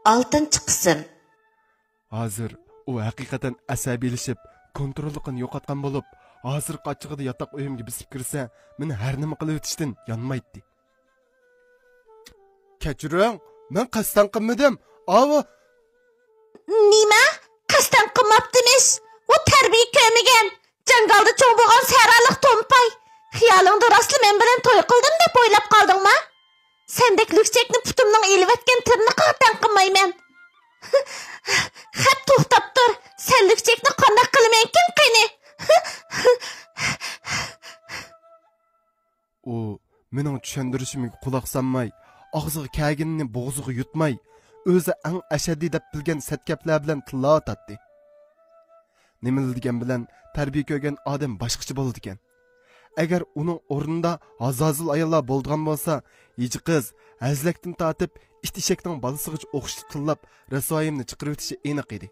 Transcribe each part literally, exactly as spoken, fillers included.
ئالتىنچى قىسىم. ھازىر ئۇ ھەقىقەتەن ئەسەبىيلىشىپ، كونتروللۇقىنى يوقاتقان بولۇپ، ھازىرقى ئاچچىقىدا ياتاق ئۆيۈمگە بېسىپ كىرسە، مېنى ھەر نېمە قىلىۋېتىشتىن يانمايتتى. كەچۈرۈڭ، مەن قەستەن قىلمىدىم. ئاۋۇ. نېمە؟ قەستەن قىلماپتىمىش؟ ئۇ تەربىيە كۆرمىگەن، جاڭگالدا چوڭ بولغان سەھرالىق تومپاي. خىيالىڭدا راستلا مەن بىلەن توي قىلدىم دەپ ئويلاپ قالدىڭما؟ سەندەك لۈكچەكنى پۇتۇمنىڭ ئېلىۋەتكەن تىرنىقىغا تەڭ قىلمايمەن. خەپ، توختاپ تۇر. سەن لۈكچەكنى قانداق قىلىمەنكىن قېنى؟ ئۇ مېنىڭ چۈشەندۈرۈشۈمگە قۇلاق سالماي، ئاغزىغا كەلگىنىنى بوغۇزىغا يۇتماي، ئۆزى ئەڭ ئەشەددىي دەپ بىلگەن سەتكەپلەر بىلەن تىللاۋاتاتتى. نېمىلا دېگەن بىلەن، تەربىيە كۆرگەن ئادەم باشقىچە بولىدىكەن. ئەگەر ئۇنىڭ ئورنىدا ھازازۇل ئاياللار بولىدىغان بولسا، ھېجى قىز ھەزلەكتىن تارتىپ ئىت ئېشەكنىڭ بالىسىغىچە ئوخشىتىپ تىللاپ، رەسۋايىمنى چىقىرىۋېتىشى ئېنىق ئىدى.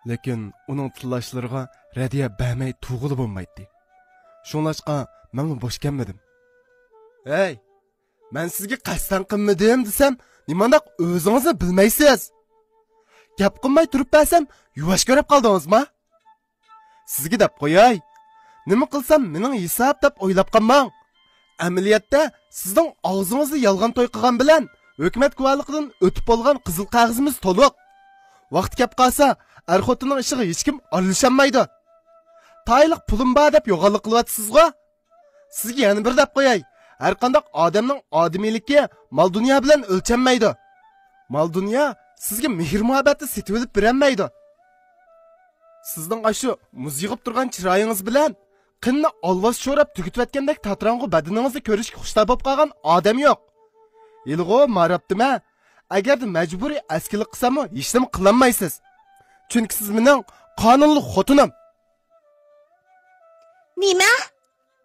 لېكىن ئۇنىڭ تىللاشلىرىغا رەددىيە بەرمەي تۇرغىلى بولمايتتى. شۇڭلاشقا مەنمۇ بوش كەلمىدىم. ھەي، مەن سىزگە قەستەن قىلمىدىم دېسەم، نېمانداق ئۆزىڭىزنى بىلمەيسىز؟ گەپ قىلماي تۇرۇپ بەرسەم، يۇۋاش كۆرۈپ قالدىڭىزما؟ سىزگە دەپ قوياي، نېمە قىلسام مېنىڭ ھېساب دەپ ئويلاپ قالماڭ. ئەمەلىيەتتە سىزنىڭ ئاغزىڭىزدا يالغان توي قىلغان بىلەن ھۆكۈمەت گۇۋاھلىقىدىن ئۆتۈپ بولغان قىزىل قەغىزىمىز تولۇق. ۋاقتى كەپ قالسا، ئەر خوتۇننىڭ ئىشىغا ھېچكىم ئارىلىشالمايدۇ. تايلىق پۇلۇم بار دەپ يوغانلىق قىلىۋاتىسىزغۇ؟ سىزگە يەنە بىر دەپ قوياي، ھەرقانداق ئادەمنىڭ ئادىمىيلىكى مال-دۇنيا بىلەن ئۆلچەنمەيدۇ. مال-دۇنيا سىزگە مېھىر-مۇھەببەتنى سېتىۋېلىپ بېرەلمەيدۇ. سىزنىڭ ئاشۇ مۇز يىغىپ تۇرغان چىرايىڭىز بىلەن قېنىنى ئالۋاس شوراپ تۈگىتىۋەتكەندەك تاتىراڭغۇ بەدىنىڭىزنى كۆرۈشكە خۇشتار بولۇپ قالغان ئادەم يوق. ھېلىغۇ ماراپتىمە، ئەگەردە مەجبۇرىي ئەسكىلىك قىلساممۇ ھېچنېمە قىلالمايسىز. چۈنكى سىز مېنىڭ قانۇنلۇق خوتۇنۇم. نېمە؟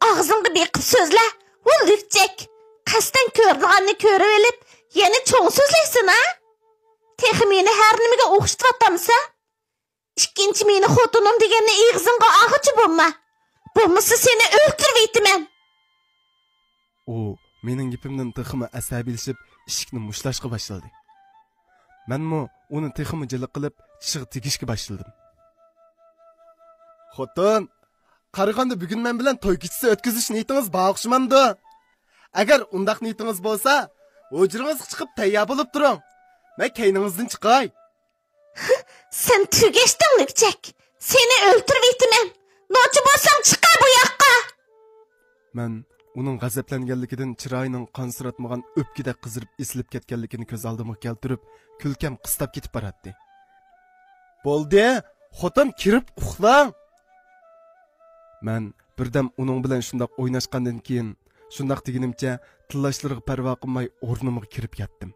ئاغزىڭغا بېقىپ سۆزلە، ۋۇ لۈكچەك! قەستەن كۆرىدىغاننى كۆرۈۋېلىپ، يەنە چوڭ سۆزلەيسەن ھە؟ تېخى مېنى ھەر نېمىگە ئوخشىتىۋاتامسەن؟ ئىككىنچى مېنى خوتۇنۇم دېگەننى ئېغىزىڭغا ئالغۇچى بولما، بولمىسا سېنى ئۆلتۈرۈۋېتىمەن. ئۇ مېنىڭ گېپىمدىن تېخىمۇ ئەسەبىيلىشىپ، ئىشىكنى مۇشتلاشقا باشلىدى. مەنمۇ ئۇنى تېخىمۇ جىلىق قىلىپ، چىشىغا تېگىشكە باشلىدىم. خوتۇن، قارىغاندا بۈگۈن مەن بىلەن توي كېچىسى ئۆتكۈزۈش نىيىتىڭىز بار ئوخشىمامدۇ؟ ئەگەر ئۇنداق نىيىتىڭىز بولسا، ھۇجرىڭىزغا چىقىپ تەييار بولۇپ تۇرۇڭ. مەن كەينىڭىزدىن چىقاي. سەن تۈگەشتىڭ لۈكچەك. سېنى ئۆلتۈرۈۋېتىمەن. نوچى بولساڭ چىقە بۇ ياققا. مەن ئۇنىڭ غەزەپلەنگەنلىكىدىن چىرايىنىڭ قانسىراتمىغان ئۆپكىدەك قىزىرىپ ئېسىلىپ كەتكەنلىكىنى كۆز ئالدىمغا كەلتۈرۈپ، كۈلكەم قىستاپ كېتىپ باراتتى. بولدى، خوتۇن كىرىپ ئۇخلاڭ. مەن بىردەم ئۇنىڭ بىلەن شۇنداق ئويناشقاندىن كېيىن، شۇنداق دېگىنىمچە تىللاشلىرىغا پەرۋا قىلماي ئورنۇمغا كىرىپ ياتتىم.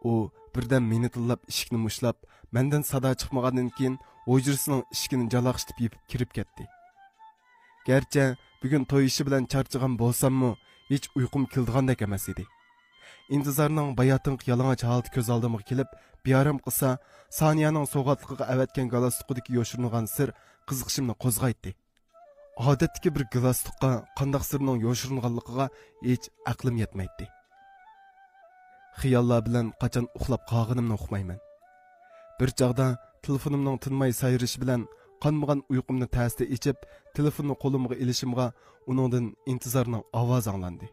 ئۇ بىردەم مېنى تىللاپ ئىشىكنى مۇشتلاپ، مەندىن سادا چىقمىغاندىن كېيىن ھۇجرىسىنىڭ ئىشىكىنى جالاقشىتىپ يېپىپ كىرىپ كەتتى. گەرچە بۈگۈن توي ئىشى بىلەن چارچىغان بولساممۇ، ھېچ ئۇيقۇم كېلىدىغاندەك ئەمەس ئىدى. ئىنتىزارنىڭ باياتىنقى يالىڭاچ ھالىتى كۆز ئالدىمغا كېلىپ، بىئارام قىلسا، سانىيەنىڭ سوۋغاتلىقىغا ئەۋەتكەن گالستۇكىدىكى يوشۇرۇنغان سىر قىزىقىشىمنى قوزغايتتى. ئادەتتىكى بىر گالستۇكقا قانداق سىرنىڭ يوشۇرۇنغانلىقىغا ھېچ ئەقلىم يەتمەيتتى. خىياللار بىلەن قاچان ئۇخلاپ قالغىنىمنى ئۇقمايمەن. بىر چاغدا تېلېفونۇمنىڭ تىنماي سايرىشى بىلەن قانمىغان ئۇيقۇمنى تەستە ئېچىپ، تېلېفوننى قولۇمغا ئېلىشىمغا ئۇنىڭدىن ئىنتىزارنىڭ ئاۋازى ئاڭلاندى.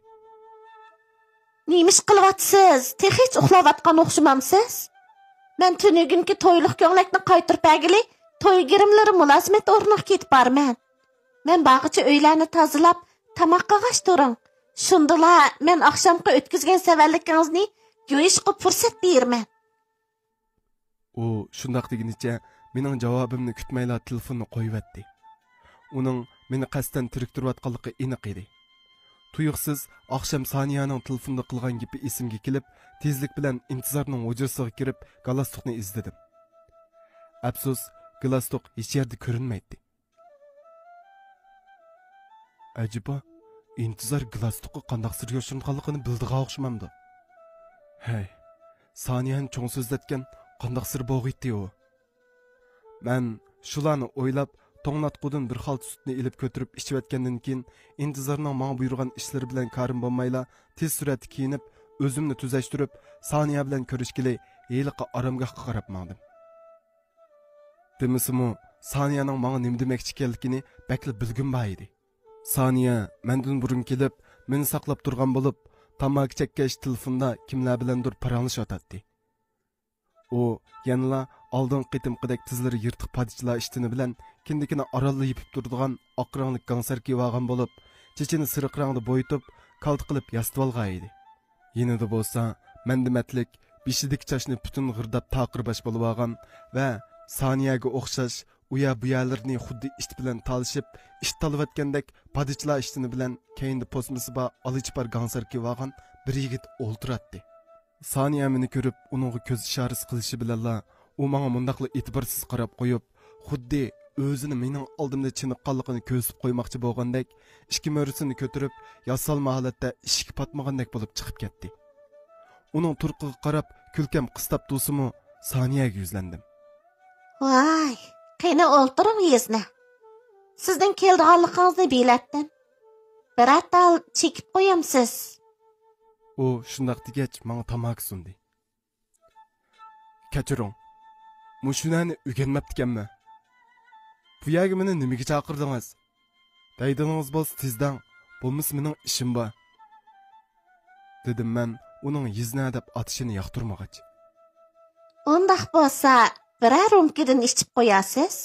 نېمە ئىش قىلىۋاتىسىز؟ تېخىچە ئۇخلاۋاتقان ئوخشىمامسىز؟ مەن تۈنۈگۈنكى تويلۇق كۆڭلەكنى قايتۇرۇپ بەرگىلى، توي گىرىملىرى مۇلازىمەت ئورنىغا كېتىپ بارىمەن. مەن بارغىچە ئۆيلەرنى تازىلاپ، تاماق قىلغاچ تۇرۇڭ. شۇندىلا مەن ئاخشامقى ئۆتكۈزگەن سەۋەنلىكىڭىزنى يۇيۇشقا پۇرسەت بېرىمەن. ئۇ شۇنداق دېگىنىچە مېنىڭ جاۋابىمنى كۈتمەيلا تېلېفوننى قويۇۋەتتى. ئۇنىڭ مېنى قەستەن تېرىكتۈرۈۋاتقانلىقى ئېنىق ئىدى. تۇيۇقسىز ئاخشام سانىيەنىڭ تېلېفوندا قىلغان گېپى ئېسىمگە كېلىپ، تېزلىك بىلەن ئىنتىزارنىڭ ھۇجرىسىغا كىرىپ، گالستۇكنى ئىزدىدىم. ئەپسۇس، گالستۇك ھېچ يەردە كۆرۈنمەيتتى. ئەجەبا، ئىنتىزار گالستۇكقا قانداق سىر يوشۇرۇنغانلىقىنى بىلىدىغان ئوخشىمامدۇ؟ ھەي، سانىيەنى چوڭ سۆزلەتكەن، قانداق سىر بولغىيتتى ئۇ؟ مەن شۇلارنى ئويلاپ، توڭلاتقۇدىن بىر خالتا سۈتنى ئېلىپ كۆتۈرۈپ ئىچىۋەتكەندىن كېيىن، ئىنتىزارنىڭ ماڭا بۇيرۇغان ئىشلىرى بىلەن كارىم بولمايلا، تېز سۈرئەتتە كىيىنىپ، ئۆزۈمنى تۈزەشتۈرۈپ، سانىيە بىلەن كۆرۈشكىلى ھېلىقى ئارامگاھقا قاراپ ماڭدىم. دېمىسىمۇ، سانىيەنىڭ ماڭا نېمە دېمەكچى ئىكەنلىكىنى بەكلا بىلگۈم بار ئىدى. سانىيە مەندىن بۇرۇن كېلىپ، مېنى ساقلاپ تۇرغان بولۇپ، تاماكا چەككەچ تېلېفوندا كىملەر بىلەندۇر پاراڭلىشىۋاتاتتى. ئۇ يەنىلا ئالدىنقى قېتىمقىدەك تىزلىرى يىرتىق پادىچىلار ئىشتىنى بىلەن كىندىكىنى ئارانلا يېپىپ تۇرىدىغان ئاق رەڭلىك گاڭسەر كىيىۋالغان بولۇپ، چېچىنى سېرىق رەڭدە بويىتىپ، كالتا قىلىپ ياسىتىۋالغان ئىدى. يېنىدا بولسا مەندىمەتلىك، بېشىدىكى چاچنى پۈتۈن غىرداپ تاقىر باش بولۇۋالغان ۋە سانىيەگە ئوخشاش ئۇيا بۇيالىرىنى خۇددى ئىت بىلەن تالىشىپ، ئىت تالىۋەتكەندەك پادىچىلار ئىشتىنى بىلەن كەينىدە پوسمىسى بار ئالا چىپار گاڭسەر كىيىۋالغان بىر يىگىت ئولتۇراتتى. سانىيە مېنى كۆرۈپ، ئۇنىڭغا كۆز ئىشارىسى قىلىشى بىلەنلا، ئۇ ماڭا مۇنداقلا ئېتىبارسىز قاراپ قويۇپ، خۇددى ئۆزىنى مېنىڭ ئالدىمدا چېنىققانلىقىنى كۆرسىتىپ قويماقچى بولغاندەك، ئىككى مۈرىسىنى كۆتۈرۈپ، ياسالما ھالەتتە ئىشىكى پاتمىغاندەك بولۇپ چىقىپ كەتتى. ئۇنىڭ تۇرقىغا قاراپ، كۈلكەم قىستاپ تۇرسىمۇ، سانىيەگە يۈزلەندىم. ۋاي، قېنى ئولتۇرۇڭ يېزنە. سىزنىڭ كېلىدىغانلىقىڭىزنى بىلەتتىم. بىرەر تال چېكىپ قويامسىز؟ ئۇ شۇنداق دېگەچ، ماڭا تاماكا سۇندى. كەچۈرۈڭ، مۇشۇ نەنى ئۆگەنمەپتىكەنمەن. بۇ يەرگە مېنى نېمىگە چاقىردىڭىز؟ دەيدىغىنىڭىز بولسا تېز دەڭ، بولمىسا مېنىڭ ئىشىم بار، دېدىم مەن ئۇنىڭ يېزنە دەپ ئاتىشىنى ياقتۇرمىغاچ. ئۇنداق بولسا، بىرەر رومكىدىن ئىچىپ قويارسىز؟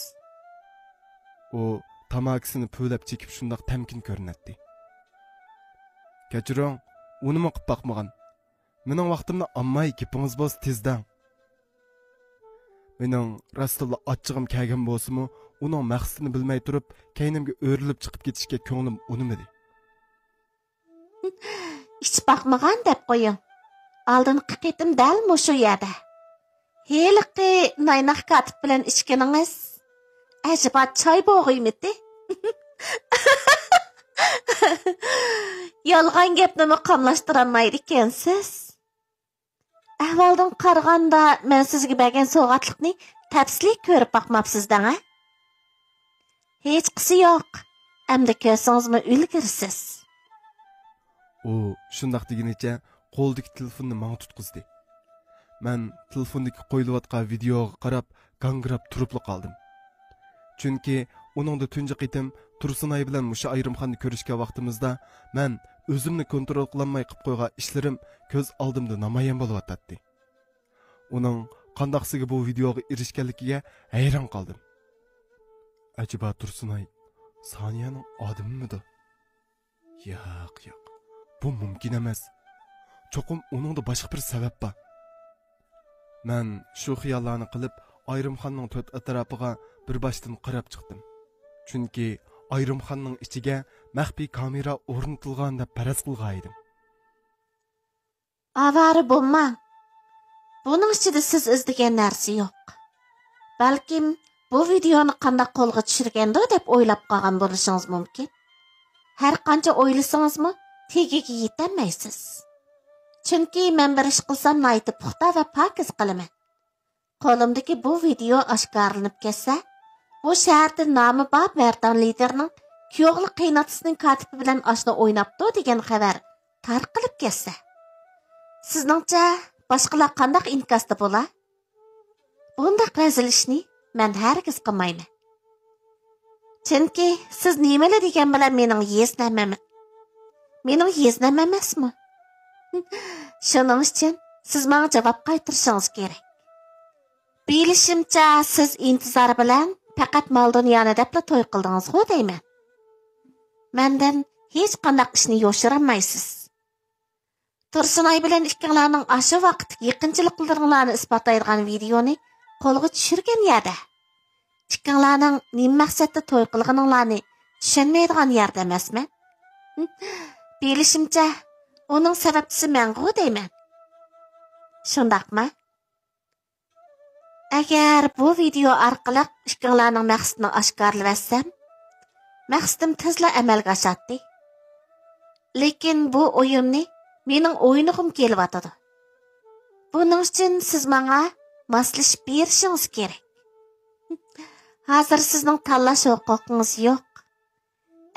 ئۇ تاماكىسىنى پۈۋلەپ چېكىپ شۇنداق تەمكىن كۆرۈنەتتى. كەچۈرۈڭ، ئۇنىمۇ قىپ باقمىغان. مېنىڭ ۋاقتىمنى ئالماي، گېپىڭىز بولسا تېز دەڭ. مېنىڭ راستتىنلا ئاچچىقىم كەلگەن بولسىمۇ، ئۇنىڭ مەقسىتىنى بىلمەي تۇرۇپ، كەينىمگە ئۆرۈلۈپ چىقىپ كېتىشكە كۆڭلۈم ئۇنىمىدى. ئىچ باقمىغان دەپ قويۇڭ. ئالدىنقى قېتىم دەل مۇشۇ يەردە ھېلىقى نايناق كاتىپ بىلەن ئىچكىنىڭىز ئەجەبا چاي بوغۇيمىتى؟ يالغان گەپنىمۇ قاملاشتۇرالمايدىكەنسىز. ئەھۋالدىن قارىغاندا، مەن سىزگە بەرگەن سوۋغاتلىقنى تەپسىلىي كۆرۈپ باقماپسىز دەڭە. ھېچقىسى يوق. ئەمدى كۆرسىڭىزمۇ ئۈلگۈرىسىز. ئۇ شۇنداق دېگىنىچە قولىدىكى تېلېفوننى ماڭا تۇتقۇزدى. مەن تېلېفوندىكى قويۇلۇۋاتقان ۋىدېئوغا قاراپ گاڭگىراپ تۇرۇپلا قالدىم. چۈنكى ئۇنىڭدا تۇنجى قېتىم تۇرسۇنئاي بىلەن مۇشۇ ئايرىمخانىدا كۆرۈشكەن ۋاقتىمىزدا مەن ئۆزۈمنى كونترول قىلالماي قىلىپ قويغان ئىشلىرىم كۆز ئالدىمدا نامايان بولۇۋاتاتتى. ئۇنىڭ قانداقسىگە بۇ ۋىدېئوغا ئېرىشكەنلىكىگە ھەيران قالدىم. ئەجەبا تۇرسۇنئاي سانىيەنىڭ ئادىمىمىدۇ؟ ياق، ياق، بۇ مۇمكىن ئەمەس. چوقۇم ئۇنىڭدا باشقا بىر سەۋەب بار. مەن شۇ خىياللارنى قىلىپ، ئايرىمخانىنىڭ تۆت ئەتراپىغا بىر باشتىن قاراپ چىقتىم. چۈنكى ئايرىمخانىنىڭ ئىچىگە مەخپىي كامېرا ئورنىتىلغان دەپ پەرەز قىلغان ئىدىم. ئاۋارە بولماڭ. بۇنىڭ ئىچىدە سىز ئىزدىگەن نەرسە يوق. بەلكىم بۇ ۋىدېئونى قانداق قولغا چۈشۈرگەندۇ دەپ ئويلاپ قالغان بولۇشىڭىز مۇمكىن. ھەر قانچە ئويلىسىڭىزمۇ تېگىگە يېتەلمەيسىز. چۈنكى مەن بىر ئىش قىلسام ناھايىتى پۇختا ۋە پاكىز قىلىمەن. قولۇمدىكى بۇ ۋىدېئو ئاشكارىلىنىپ كەتسە، بۇ شەھەردە نامى بار مەردان لىدېرنىڭ كۈيئوغلى قېيىنئاتىسىنىڭ كاتىپى بىلەن ئاشنا ئويناپتۇ دېگەن خەۋەر تارقىلىپ كەتسە، سىزنىڭچە باشقىلار قانداق ئىنكاستا بولا؟ بۇنداق رەزىل ئىشنى مەن ھەرگىز قىلمايمەن. چۈنكى سىز نېمىلا دېگەن بىلەن مېنىڭ يېزنەم ئەمە-، مېنىڭ يېزنەم ئەمەسمۇ؟ شۇنىڭ ئۈچۈن سىز ماڭا جاۋاب قايتۇرۇشىڭىز كېرەك. بىلىشىمچە، سىز ئىنتىزار بىلەن پەقەت مال-دۇنيانى دەپلا توي قىلدىڭىزغۇ دەيمەن. مەندىن ھېچقانداق ئىشنى يوشۇرالمايسىز. تۇرسۇنئاي بىلەن ئىككىڭلارنىڭ ئاشۇ ۋاقىتتىكى يېقىنچىلىقلىرىڭلارنى ئىسپاتلايدىغان ۋىدېئونى قولغا چۈشۈرگەن يەردە، ئىككىڭلارنىڭ نېمە مەقسەتتە توي قىلغىنىڭلارنى چۈشەنمەيدىغان يەردە ئەمەسمەن. بىلىشىمچە، ئۇنىڭ سەۋەبچىسى مەنغۇ دەيمەن. شۇنداقمۇ؟ ئەگەر بۇ ۋىدېئو ئارقىلىق ئىككىڭلارنىڭ مەقسىتىنى ئاشكارىلىۋەتسەم، مەقسىتىم تېزلا ئەمەلگە ئاشاتتى. لېكىن بۇ ئويۇننى مېنىڭ ئوينىغۇم كېلىۋاتىدۇ. بۇنىڭ ئۈچۈن سىز ماڭا ماسلىشىپ بېرىشىڭىز كېرەك. ھازىر سىزنىڭ تاللاش ھوقۇقىڭىز يوق.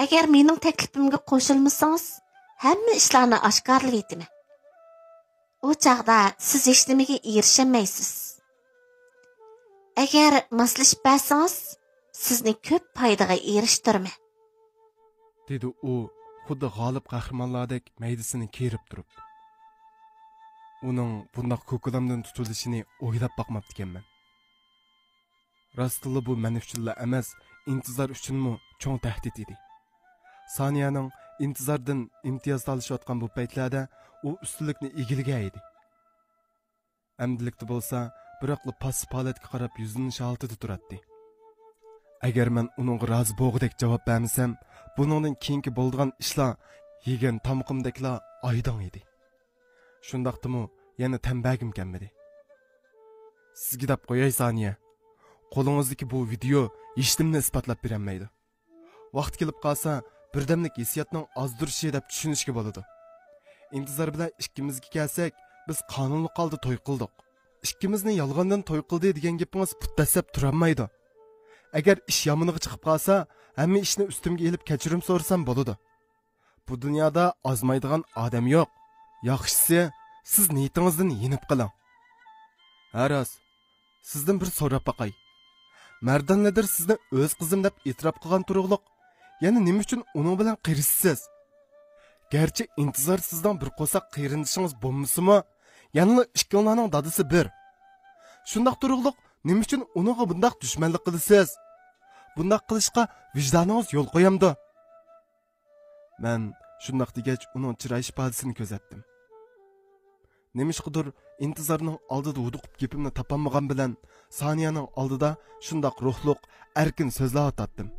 ئەگەر مېنىڭ تەكلىپىمگە قوشۇلمىسىڭىز، ھەممە ئىشلارنى ئاشكارىلىۋېتىمەن. ئۇ چاغدا سىز ھېچنېمىگە ئېرىشەلمەيسىز. ئەگەر ماسلىشىپ بەرسىڭىز، سىزنى كۆپ پايدىغا ئېرىشتۈرىمەن. دېدى ئۇ خۇددى غالىب قەھرىمانلاردەك مەيدىسىنى كېرىپ تۇرۇپ. ئۇنىڭ بۇنداق كوكۇلامدىن تۇتۇلۇشىنى ئويلاپ باقماپتىكەنمەن. راستتىنلا بۇ مەن ئۈچۈنلا ئەمەس، ئىنتىزار ئۈچۈنمۇ چوڭ تەھدىت ئىدى. سانىيەنىڭ ئىنتىزاردىن ئىمتىياز تالىشىۋاتقان بۇ پەيتلەردە ئۇ ئۈستۈنلۈكنى ئىگىلىگەن ئىدى. ئەمدىلىكتە بولسا بىراقلا پاسسىپ ھالەتكە قاراپ يۈزلىنىش ھالىتىدە تۇراتتى. ئەگەر مەن ئۇنىڭغا رازى بولغۇدەك جاۋاب بەرمىسەم، بۇنىڭدىن كېيىنكى بولىدىغان ئىشلار يېگەن تامىقىمدەكلا ئايدىڭ ئىدى. شۇنداقتىمۇ يەنە تەم بەرگۈم كەلمىدى. سىزگە دەپ قوياي، سانىيە. قولىڭىزدىكى بۇ ۋىدېئو ھېچنېمىنى ئىسپاتلاپ بېرەلمەيدۇ. ۋاقتى كېلىپ قالسا، بىردەملىك ھېسسىياتنىڭ ئازدۇرۇشى دەپ چۈشىنىشكە بولىدۇ. ئىنتىزار بىلەن ئىككىمىزگە كەلسەك، بىز قانۇنلۇق ھالدا توي قىلدۇق. ئىككىمىزنى يالغاندىن توي قىلدى دېگەن گېپىڭىز پۇت دەسسەپ تۇرالمايدۇ. ئەگەر ئىش يامىنىغا چىقىپ قالسا، ھەممە ئىشنى ئۈستۈمگە ئېلىپ كەچۈرۈم سورىسام بولىدۇ. بۇ دۇنيادا ئازمايدىغان ئادەم يوق. ياخشىسى، سىز نىيىتىڭىزدىن يېنىپ قېلىڭ. ھە راست، سىزدىن بىر سوراپ باقاي. مەردان نەدىر سىزنى ئۆز قىزىم دەپ ئېتىراپ قىلغان تۇرۇقلۇق، يەنە نېمە ئۈچۈن ئۇنىڭ بىلەن قېرىشىسىز؟ گەرچە ئىنتىزار سىزنىڭ بىر قورساق قېرىندىشىڭىز بولمىسىمۇ، يەنىلا ئىككىڭلارنىڭ دادىسى بىر. شۇنداق تۇرۇقلۇق، نېمە ئۈچۈن ئۇنىڭغا بۇنداق دۈشمەنلىك قىلىسىز؟ بۇنداق قىلىشقا ۋىجدانىڭىز يول قويامدۇ؟ مەن شۇنداق دېگەچ، ئۇنىڭ چىراي ئىپادىسىنى كۆزەتتىم. نېمىشقىدۇر ئىنتىزارنىڭ ئالدىدا ھودۇقۇپ گېپىمنى تاپالمىغان بىلەن، سانىيەنىڭ ئالدىدا شۇنداق روھلۇق، ئەركىن سۆزلەۋاتاتتىم.